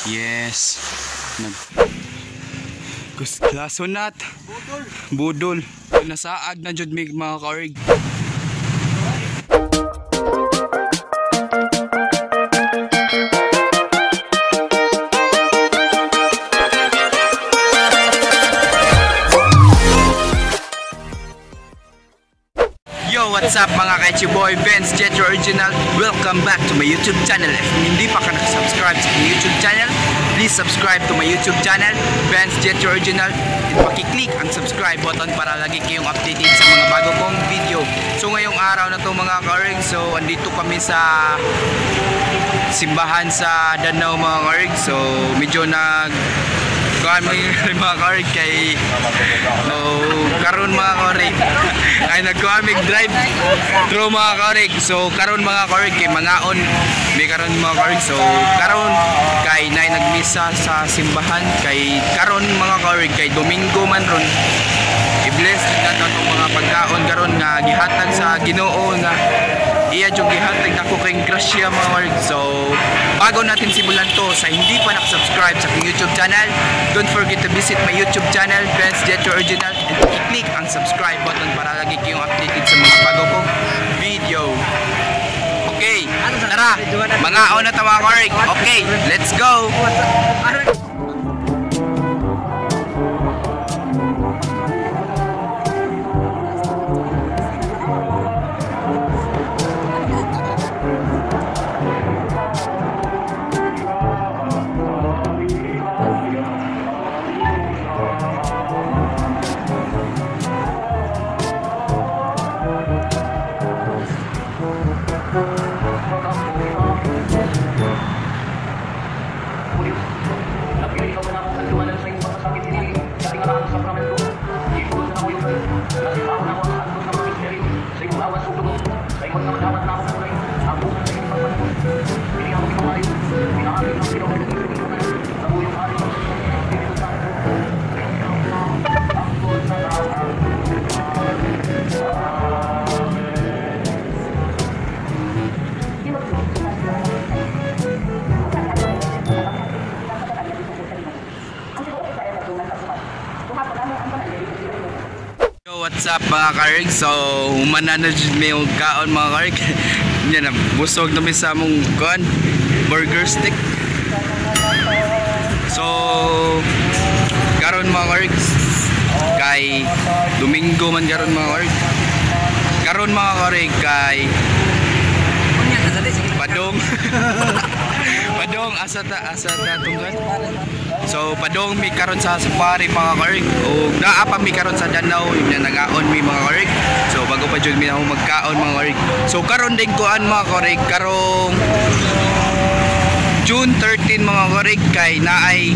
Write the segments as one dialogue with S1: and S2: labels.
S1: Yes. Nag Lasunat. Budol. Budol. Nasaag na jud mig mga kaorig. Yo, what's up mga ka boy, Vince Jetro Original. Welcome back to my YouTube channel. If hindi pa ka nakasubscribe sa aking YouTube channel, please subscribe to my YouTube channel, Vince Jetro Original. And pakiclick ang subscribe button para lagi kayong updated sa mga bago kong video. So ngayong araw na to mga kaorig, so andito kami sa simbahan sa Danao mga kaorig. So medyo nag mga kaorig kay so karon mga kaorig ay nagkuamig drive through mga kaorig. So karon mga kaorig kay mangaon may karon mga kaorig. So karon kay nay nagmisa sa simbahan kay karon mga kaorig kay Domingo man ron. I-bless nato atong mga pagkaon karon nga gihatag sa Ginoo nga iya jung gihatag nako kay grasya mga kaorig. So bago natin simulan to, sa hindi pa nakasubscribe sa aking YouTube channel, don't forget to visit my YouTube channel, Vince Jetro Original, and i-click ang subscribe button para lagi kayong updated sa mga bago kong video. Okay, tara, mangaon na ta mga kaorig. Okay, let's go! What's up mga karig? So humana na jud mi og kaon mga karig. Yan na, busog na mi sa among kuan, burger stick. So karon mga karig kay Domingo man karon mga karig. Karon mga karig kay Padong. Padong asa ta tungkol. So padong mi karon sa safari mga karig. O naa pa mi karon sa Danao, yun na nagaon mi mga karig. So bago pa jud mi na magkaon mga karig. So karon din kuan mga karig, karong June 13 mga karig kay naay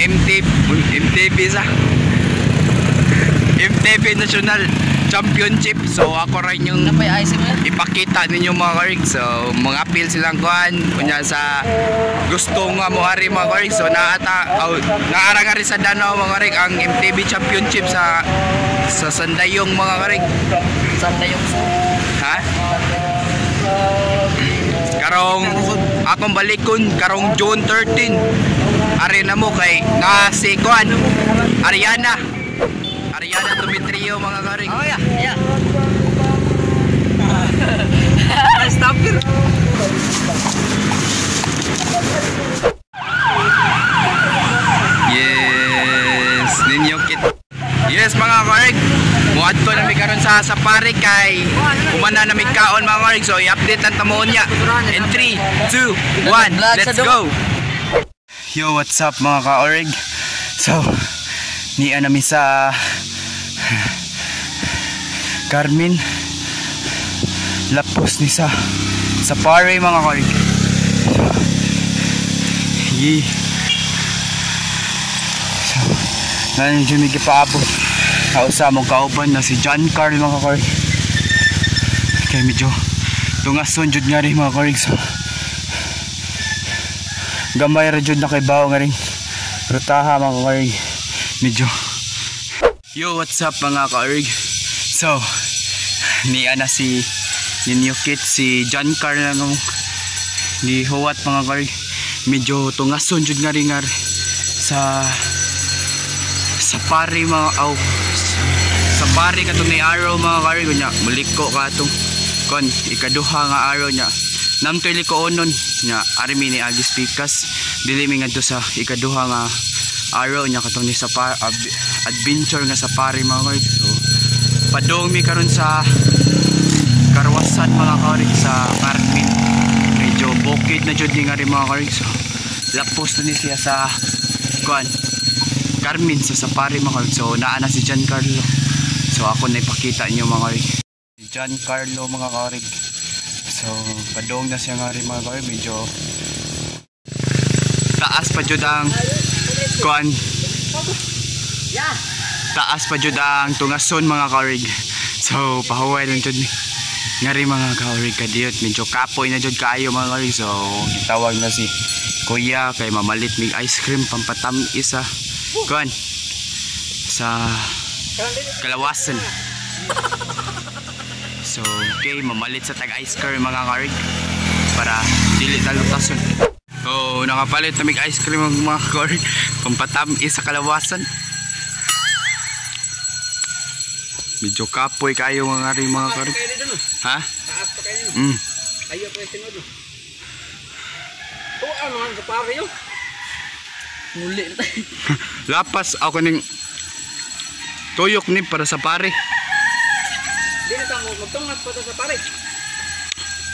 S1: MTB sa MTB National Championship. So ako rin yung ipakita ninyo mga karig. So mga appeal silang kuan kunya sa gusto nga mo ari mga karig. So naara nga rin sa Danao mga karig ang MTB Championship sa Sandayong mga karig.
S2: Sandayong.
S1: Ha? Karong akong balikon karong June 13. Ari na mo kay na si kuan Ariana. Ariana Dumitrio mga karig.
S2: Oh yeah, yeah. Stop it.
S1: Yes, ninyo kit. Yes mga karig. Muadto na mi karon sa safari kay humana na mi kaon mga karig. So i-update lang ta mo niya. In 3, 2, 1, let's go. Yo, what's up mga kaorig? So niya na mi sa Carmen Lapos ni sa safari mga kaorig. So, so nandiyo mi gipaabot sa among kauban na si John Carl mga kaorig. Kay medyo tungason jud nga rin mga kaorig. So gamay ra jud na kay bawo nga rin rutaha mga kaorig. Medyo. Yo, what's up mga kaorig? So niya na si ninyo kit si John Carl lang ni huwat mga kaorig. Medyo tungason jud nga ringar sa safari mga aw safari katong ni araw mga karig nya muliko ka atong kon ikaduha nga araw nya namtoy likuonon nya ari mi ni Agis Pikas dili mi ngadto sa ikaduha nga araw nya katong ni safari adventure nga safari mga karig. So padong mi karon sa Karwasan mga karig sa Carmen. Medyo bukid na jud ni nga rin mga karig. So lapos na ni siya sa kuan Carmen sa safari mga karig. So naa na si Giancarlo. So ako na ipakita niyo mga karig. Si Giancarlo mga karig. So padong na siya nga rin mga karig. Medyo taas pa jud ang kuan. Taas pa jud ang tungason mga karig. So pahuway lang jud ni ngari mga kaorig kadiyot. Medyo kapoy na jud kaayo mga kaorig. So gitawag na si kuya kay mamalit mig ice cream pampatam-is sa kuan sa kalawasan. So okay, mamalit sa tag ice cream mga kaorig para dili ta lutason. So nakapalit na mig ice cream mga kaorig pampatam-is sa kalawasan. Medyo kapoy kayo mga rin mga kaorig. Ha?
S2: Taas pa kayo.
S1: Mm.
S2: Ayo pa yung tinod. Oo, mga kapare yun. Muli na tayo.
S1: Lapas ako ning tuyok ni para sa pare.
S2: Di na tamo, magtungas pa sa pare.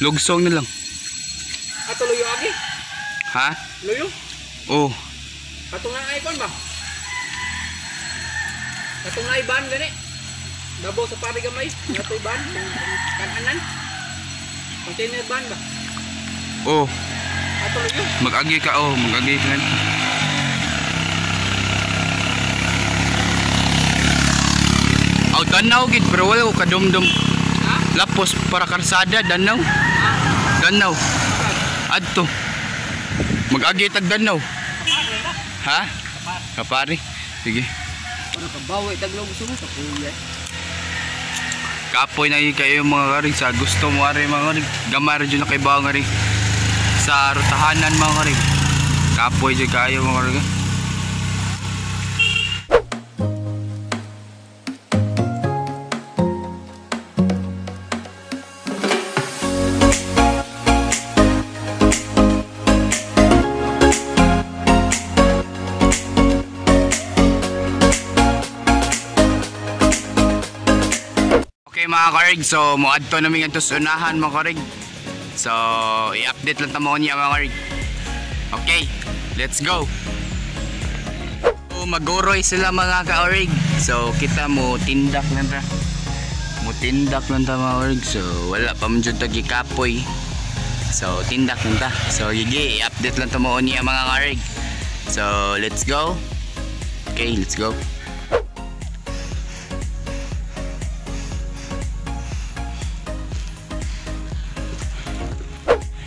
S1: Lugsong na lang.
S2: Ato luyo agi?
S1: Ha?
S2: Luyo?
S1: Oo.
S2: Katong nga icon ba? Katong nga iban gani? Dabo sa pare gamay, ato iban, kananan. Container ban ba?
S1: Oo.
S2: Ato luyo.
S1: Mag-agi ka, oh, mag-agi ka. Aw, danaw gid pero wala ko kadumdum.
S2: Ha?
S1: Lapos para karsada, danaw. Danaw. Adto. Mag-agi tag danaw.
S2: Kapare na.
S1: Ha? Kapare. Sige.
S2: Ano ka bawi taglog gusto mo kapuya.
S1: Kapoy na kayo mga karig sa gusto mo ari mga karig. Gamay ra jud na kay bawo nga rin sa rutahanan mga karig. Kapoy jud kayo mga karig. Okay mga karig, so moadto namin ngadto sa unahan mga karig. So i-update lang ta mo niya mga karig. Okay, let's go. So maguroy sila mga kaorig. So kita mo tindak lang ta. Mo tindak lang ta mga karig. So wala pa man jud ta gikapoy. So tindak lang ta. So gigi, i-update lang ta mo niya mga karig. So let's go. Okay, let's go.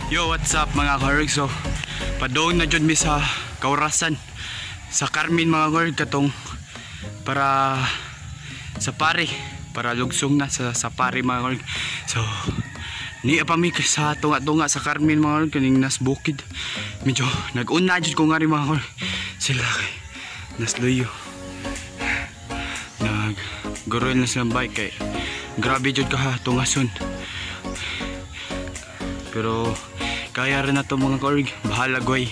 S1: Yo, what's up mga kaorig? So padong na jud mi sa Kaurasan sa Carmen mga kaorig katong para sa pare, para lugsong na sa safari mga kaorig. So niya pa mi sa tunga-tunga sa Carmen mga kaorig kaning nas bukid. Medyo nag-una jud ko nga rin mga kaorig. Sila kay nas luyo. Nag guroy na silang bike kay grabe jud ka tungason. Pero kaya rin na to mga kaorig. Bahala goy.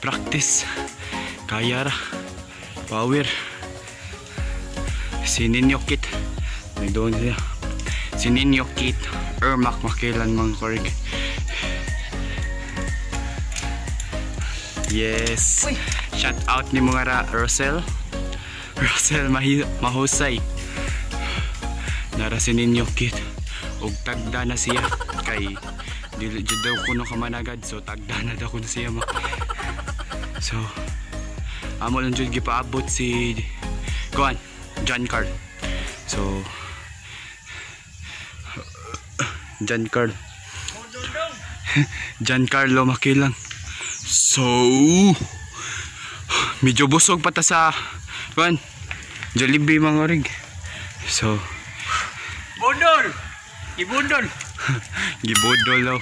S1: Practice. Kaya ra. Power. Si Ninyo Kit. Nagdoon siya. Si Ninyo Kit. Ermac Makilan mga kaorig. Yes.
S2: Uy.
S1: Shout out ni mga ra Rosel. Rosel Mahusay. Nara si Ninyo Kit. Og tagda na siya. Kay dili jud daw kuno kamanagad, so tagda na daw kuno siya mo. So amo lang jud gipaabot si kuan John Carl. So John Carl. John Carlo Makilang. So medyo busog pa ta sa kuan Jollibee mga orig. So
S2: Budol. Ibudol.
S1: Gibudol daw.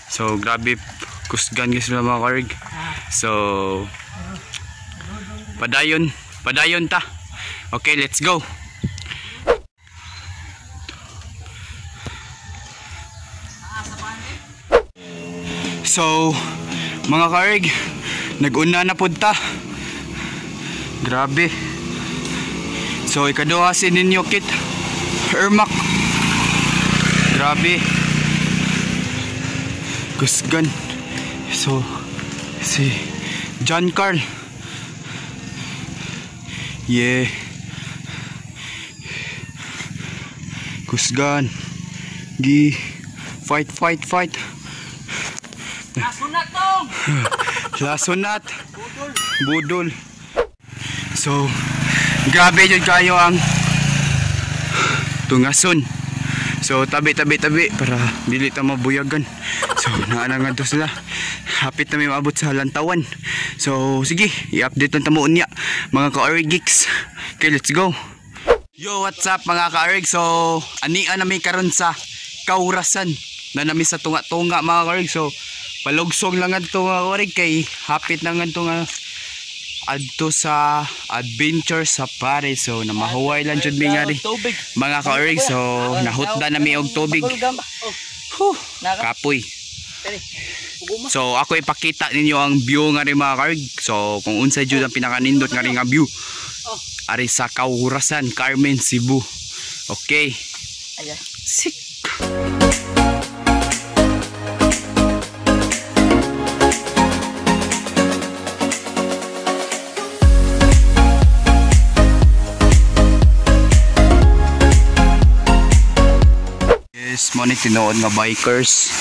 S1: So grabe kusgan guys sila mga karig. So padayon, padayon ta. Okay, let's go. So mga karig, nag-una na pud ta. Grabe. So ikaduha si ninyo kit Ermac. Grabe. Kusgan. So si John Carl. Yeah. Kusgan. Gi fight fight fight.
S2: Lasunat tong.
S1: Lasunat. Budol. So grabe jud kayo ang tungason. So tabi tabi tabi para dili ta mabuyagan. So naa na ngadto sila. Hapit na may maabot sa lantawan. So sige, i-update lang ta mo unya mga ka-Orig Geeks. Okay, let's go. Yo, what's up mga ka-Orig? So ania na may karon sa Kaurasan na nami sa tunga-tunga mga ka-Orig. So palugsong lang ngadto mga ka-Orig kay hapit na ngadto nga adto sa Adventure Safari. So namahuway lang jud mi ngari mga ka-Orig. So nahutda na mi og tubig. Huh, kapoy. So ako ipakita ninyo ang view ngari mga ka-Orig. So kung unsa jud ang pinakanindot ngari nga view ari sa Kaurasan, Carmen, Cebu. Okay. Sick. Yes, mo ni tinuod nga bikers.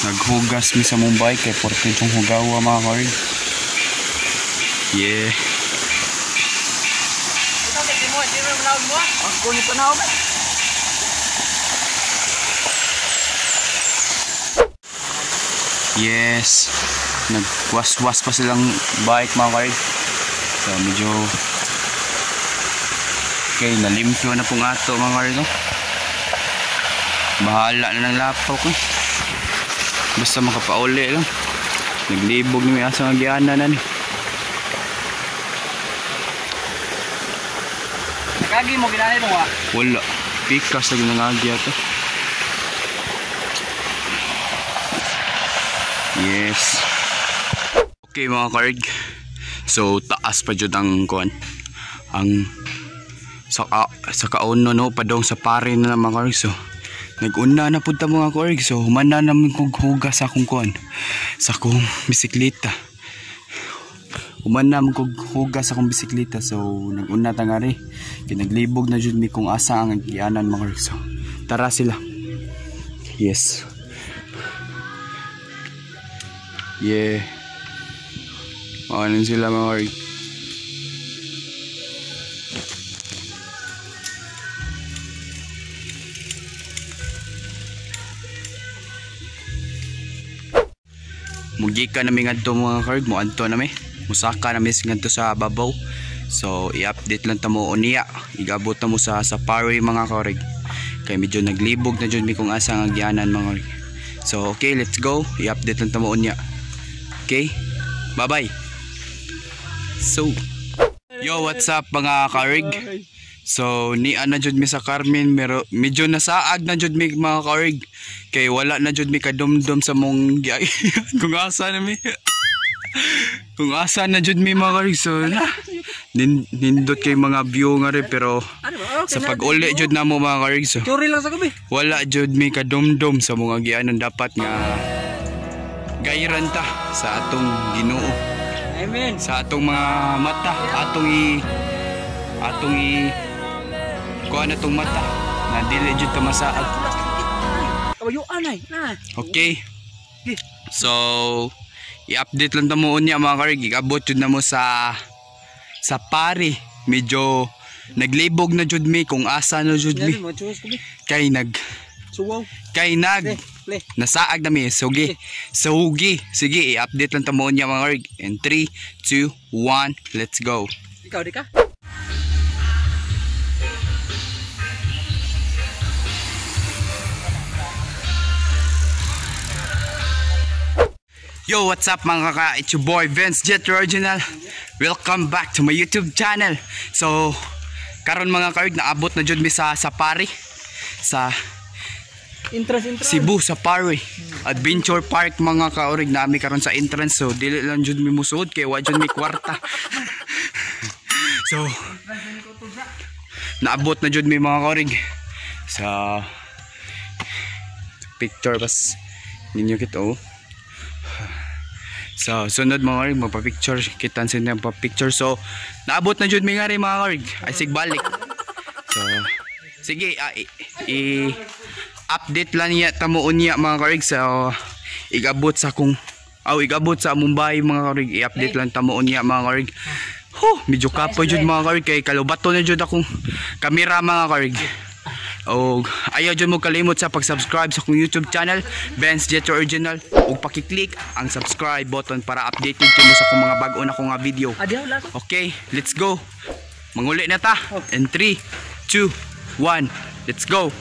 S1: Naghugas mi sa mong bike kay porte tong hugawa mga ka-Orig. Yeah. Yes. Nagwas-was pa silang bike mga ka-Orig. So medyo okay, nalimpyo na pong ato mga ka-Orig, no? Bahala na ng lapok eh. Basta makapauli lang. Naglibog ni may asa nga gianan na ni.
S2: Kagi mo ginani mo wa?
S1: Wala. Pikas lagi nangagi ato. Yes. Okay mga ka-Orig. So taas pa jud ang kuan. Ang sa kauno no padong sa pare na mga ka-Orig. So nag-una na pud ta mga ka-Orig. So human na namin kog hugas sa akong kuan, sa akong bisikleta. Human na kog hugas sa akong bisikleta. So nag-una ta ngari. Kay naglibog na jud mi kung asa ang gianan mga ka-Orig. So tara sila. Yes. Yeah. Ano sila mga ka-Orig. Mugika nami ngadto mga ka-Orig, moadto nami. Musaka nami ngadto sa babaw. So i-update lang ta mo unya. Igabot ta mo sa safari mga ka-Orig. Kay medyo naglibog na jud mi kung asa ang agyanan mga ka-Orig. So okay, let's go. I-update lang ta mo unya. Okay? Bye-bye. So, yo, what's up mga ka-Orig? So niya na jud mi sa Carmen, pero medyo nasaag na jud mi mga ka-Orig. Kay wala na jud mi kadumdum sa mong kung asa na mi. Kung asa na jud mi mga ka-Orig. So na nindot kay mga view nga rin, pero sa pag-uli jud na mo mga ka-Orig. So wala jud mi kadumdum sa mga gianan, dapat nga gayran ta sa atong Ginoo.
S2: Amen.
S1: Sa atong mga mata, atong i kuha na tong mata na dili jud ta masaag. Okay. So i-update lang ta mo unya mga ka-Orig. Igabot jud na mo sa pari. Medyo naglibog na jud mi kung asa na jud mi. Kay nag nasaag na mi. Sugi. Sugi. Sige, i-update lang ta mo unya mga ka-Orig. In 3, 2, 1, let's go.
S2: Ikaw di ka?
S1: Yo, what's up, mga kaka? It's your boy Vince Jet Original. Welcome back to my YouTube channel. So, karon, mga kaorg, naabot na jud mi sa Safari. Sa
S2: Entrance, entrance.
S1: Cebu Safari Adventure Park, mga kaorig. Nami karon sa entrance, so dili lang jud mi musuod kay wa jud mi kwarta. So naabot na jud mi, mga kaorig, sa picture bas ninyo kita, oh. So sunod, mga kaorig, magpa-picture kita sa pa-picture. So naabot na jud mi ngari, mga kaorig, ay sig balik. So sige, i-update lang niya tamo unya, mga kaorig, sa igabot sa kung aw igabot sa Mumbai, mga kaorig. I-update lang tamo unya, mga kaorig. Huh, medyo kapoy jud, mga kaorig, kay kalubato na jud akong kamera, mga kaorig. Og ayaw jud mo kalimot sa pag-subscribe sa akong YouTube channel, Benz Jet Original, ug paki-click ang subscribe button para updated mo sa akong mga bag-o na kong nga video.
S2: Adiyaw laso.
S1: Okay, let's go. Manguli na ta. In 3, 2, 1, let's go.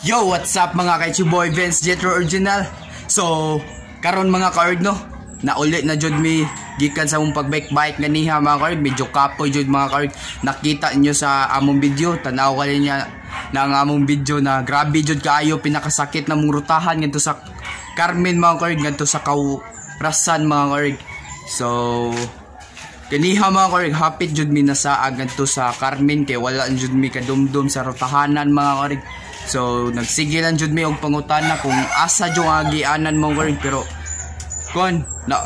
S1: Yo, what's up, mga ka? It's your boy Vince Jetro Original. So, karon, mga kaorg, no, nauli na jud mi gikan sa among pag-bike-bike ganiha, mga kaorg. Medyo kapoy jud, mga kaorg. Nakita niyo sa among video, tanaw ka niya na ang among video na grabe jud kaayo, pinakasakit na mong rutahan ngadto sa Carmen, mga kaorg, ngadto sa Kaurasan, mga kaorg. So, ganiha, mga kaorig, hapit jud mi nasaag ngadto sa Carmen kay wala jud mi kadumdum sa rutahanan, mga kaorig. So nagsige lang jud mi og pangutana kung asa jud ang agianan, mga kaorig, pero kon na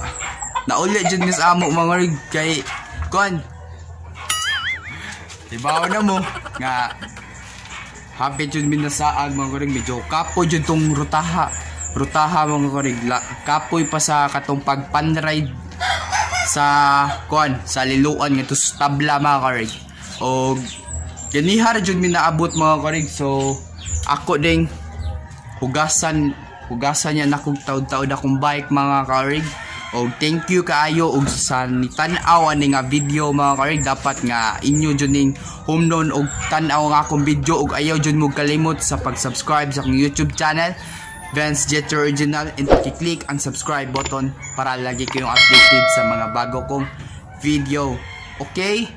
S1: nauli jud mi sa amo, mga kaorig, kay kon ibaw na mo nga hapit jud mi nasaag, mga kaorig. Medyo kapoy jud tong rutaha rutaha, mga kaorig. Kapoy pa sa katong pagpanride sa kuan sa Liloan ngadto sa Tabla, mga karig. Og ganiha ra jud mi naabot, mga karig. So ako ding hugasan hugasan niya nakog taud-taud akong bike, mga karig. Og thank you kaayo og sa nitan-aw ani nga video, mga karig. Dapat nga inyo jud ning humnon og tan-aw nga akong video, og ayaw jud mo kalimot sa pag-subscribe sa akong YouTube channel, Vance Jetter Original, and i-click ang subscribe button para lagi kayong updated sa mga bago kong video. Okay?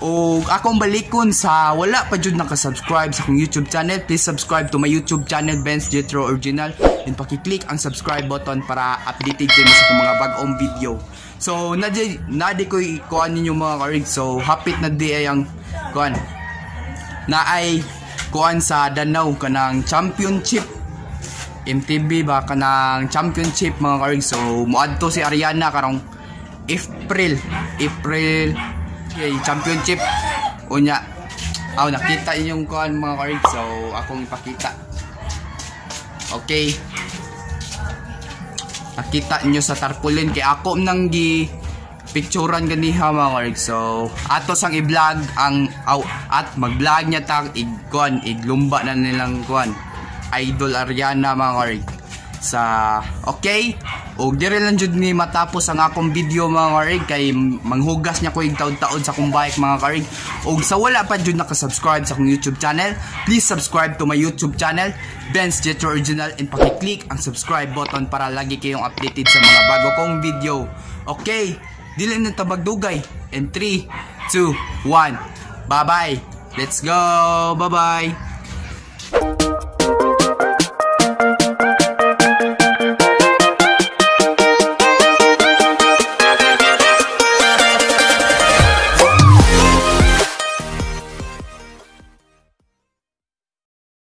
S1: O akong balikon sa wala pa jud naka-subscribe sa akong YouTube channel, please subscribe to my YouTube channel, Benz Jetro Original, and paki-click ang subscribe button para updated kayo sa akong mga bag-ong video. So nadi nadi ko kuan ninyo, mga karig. So hapit na di ay ang kuan na ay kuan sa Danau, kanang championship MTB ba, kanang championship, mga karig. So moadto si Ariana karong April April okay, championship unya. Aw, nakita inyong kuan, mga karig, so akong ipakita. Okay, nakita niyo sa tarpaulin kay ako nang gi picturean ganiha, mga karig. So ato sang i-vlog ang aw, at mag-vlog niya ta ig kuan iglumba na nilang kuan idol Ariana, mga karig, sa okay. Og dire lang jud ni matapos ang akong video, mga karig, kay manghugas niya ko ig taud-taud sa akong bike, mga karig. Og sa wala pa jud naka-subscribe sa akong YouTube channel, please subscribe to my YouTube channel, Benz Jetro Original, and paki-click ang subscribe button para lagi kayong updated sa mga bago kong video. Okay, dili na ta magdugay. In 3, 2, 1, bye bye. Let's go. Bye bye.